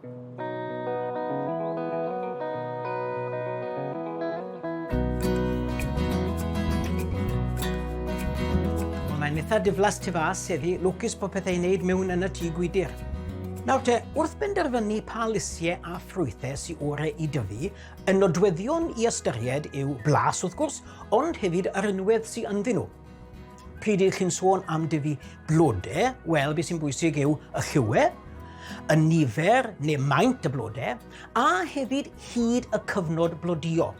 Wel, mae'n eitha diflas tu fas heddi, lwcus bod pethau i wneud mewn yn y tŷ gwydr. Nawr te, wrth benderfynu pa lysiau a ffrwythau sy'n orau i dyfu, y nodweddion i ystyried yw blas wrth gwrs, ond hefyd yr rinwedd sy'n ynddyn nhw. Pryd ydych chi'n sôn am dyfu blode, wel, beth sy'n bwysig yw y lliwe, y nifer neu maint y blode, a hefyd hyd y cyfnod blodio.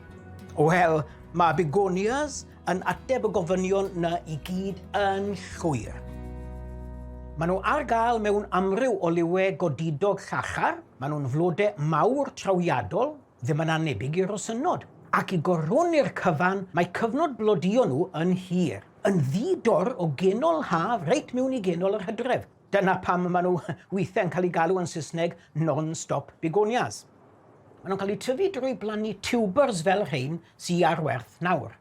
Wel, mae begonias yn ateb y gofynion na i gyd yn llwyr. Maen nhw ar gael mewn amryw o liwe godidog llachar, maen nhw'n flode mawr trawiadol, ddim yn annhebig i rosynod. Ac i goroni'r cyfan, mae cyfnod blodio nhw yn hir, yn ddi-dor o genol haf reit mewn i genol yr hydref. Dyna pam maen nhw weithiau'n cael eu galw yn Saesneg non-stop begonias. Maen nhw'n cael eu tyfu drwy blannu tubers fel rhein sy ar werth nawr.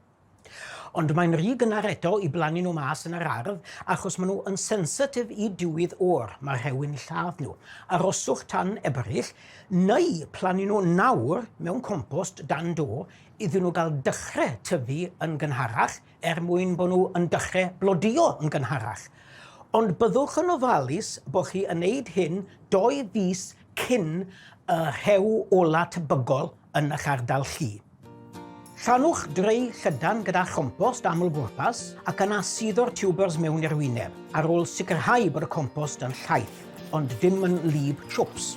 Ond mae'n rhy gynnar eto i blannu nhw mas yn yr ardd achos maen nhw yn sensitif i dywydd oer, mae rhewyn lladd nhw. Aroswch tan Ebrill, neu plannu nhw nawr mewn compost dan do iddyn nhw gael dechrau tyfu yn gynharach er mwyn bod nhw yn dechrau blodio yn gynharach. Ond byddwch yn ofalus bod chi yn neud hyn doi fis cyn y rhew ola tebygol yn eich ardal chi. Llanwch drei llydan gyda chompost aml-bwrpas ac yna suddo'r tiwbers mewn i'r wyneb, ar ôl sicrhau bod y compost yn llaith, ond dim yn wlyb chwps.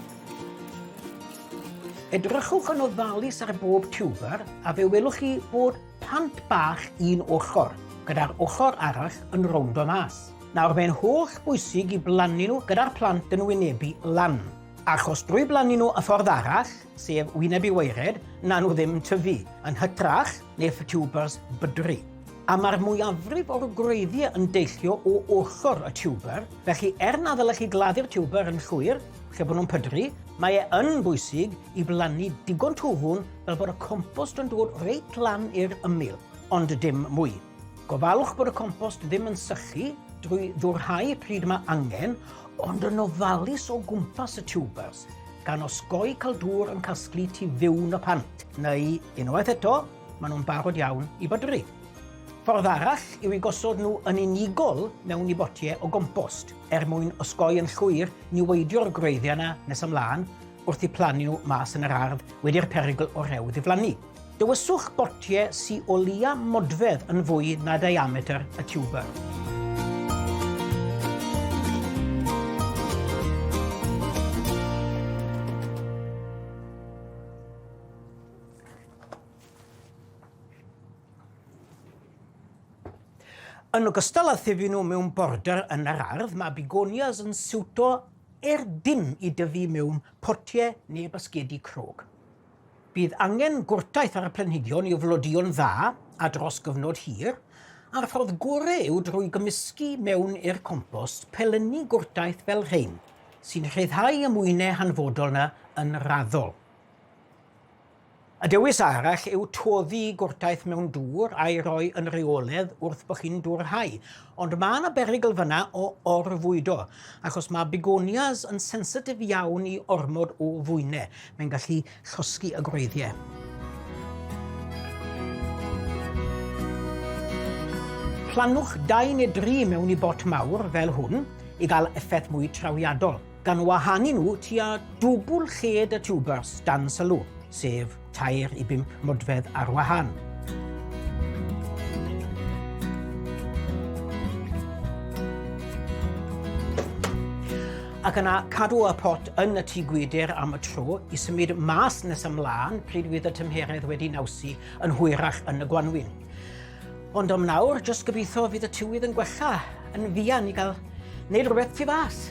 Edrychwch yn ofalus ar bob tiwber a fe welwch chi bod pant bach un ochr, gyda'r ochr arall yn rowndo mas. Nawr mae'n holl bwysig i blannu nhw gyda'r plant yn wynebu lan. Achos drwy blannu nhw y ffordd arall, sef wyneb i waered, na nhw ddim tyfu. Yn hytrach, neiff y tubers bydru. A mae'r mwyafrif o'r gwreiddiau yn deillio o ochr y tuber, felly er na ddylech chi gladdu'r tuber yn llwyr, lle bod nhw'n pydru, mae e yn bwysig i blannu digon twfwn fel bod y compost yn dod reit lan i'r ymyl, ond dim mwy. Gofalwch bod y compost ddim yn sychu drwy ddwrhau pryd mae angen, ond yn ofalus o gwmpas y tubers, gan osgoi cael dŵr yn casglu tu fewn y pant, neu, unwaith eto, maen nhw'n barod iawn i bydru. Ffordd arall yw i gosod nhw yn unigol mewn i botiau o gompost, er mwyn osgoi yn llwyr niweidio'r gwreiddiau yna nes ymlaen wrth i plannu nhw mas yn yr ardd wedi'r perygl o rew ddiflannu. Dewiswch botiau sy o leia modfedd yn fwy na diametr y tiwber. Yn ogystal â thyfu nhw mewn border yn yr ardd, mae begonias yn siwto er dim i dyfu mewn potiau neu basgedi crog. Bydd angen gwrtaith ar y planhigion i'w flodeuo'n dda a dros gyfnod hir, a'r ffordd gore yw drwy gymysgu mewn i'r compost pelenni gwrtaith fel rhein, sy'n rhyddhau y mwynau hanfodol 'na yn raddol. Y dewis arall yw toddi gwrtaith mewn dŵr a'i roi yn rheoledd wrth bod chi'n dwrhau. Ond mae yna berygl fyna o orfwydo, achos mae begonias yn sensitif iawn i ormod o fwynau. Mae'n gallu llosgi y gwreiddiau. Plannwch dau neu dri mewn i bot mawr fel hwn i gael effaith mwy trawiadol, gan wahanu nhw tua dwbl lled y tiwbers dan sylw, sef 3 i 5 modfedd ar wahân. Ac yna cadw y pot yn y tŷ gwydr am y tro i symud mas nes ymlaen pryd fydd y tymheredd wedi nawsu yn hwyrach yn y gwanwyn. Ond am nawr, jyst gobeithio fydd y tywydd yn gwella yn fuan i gael neud rhywbeth tu fas.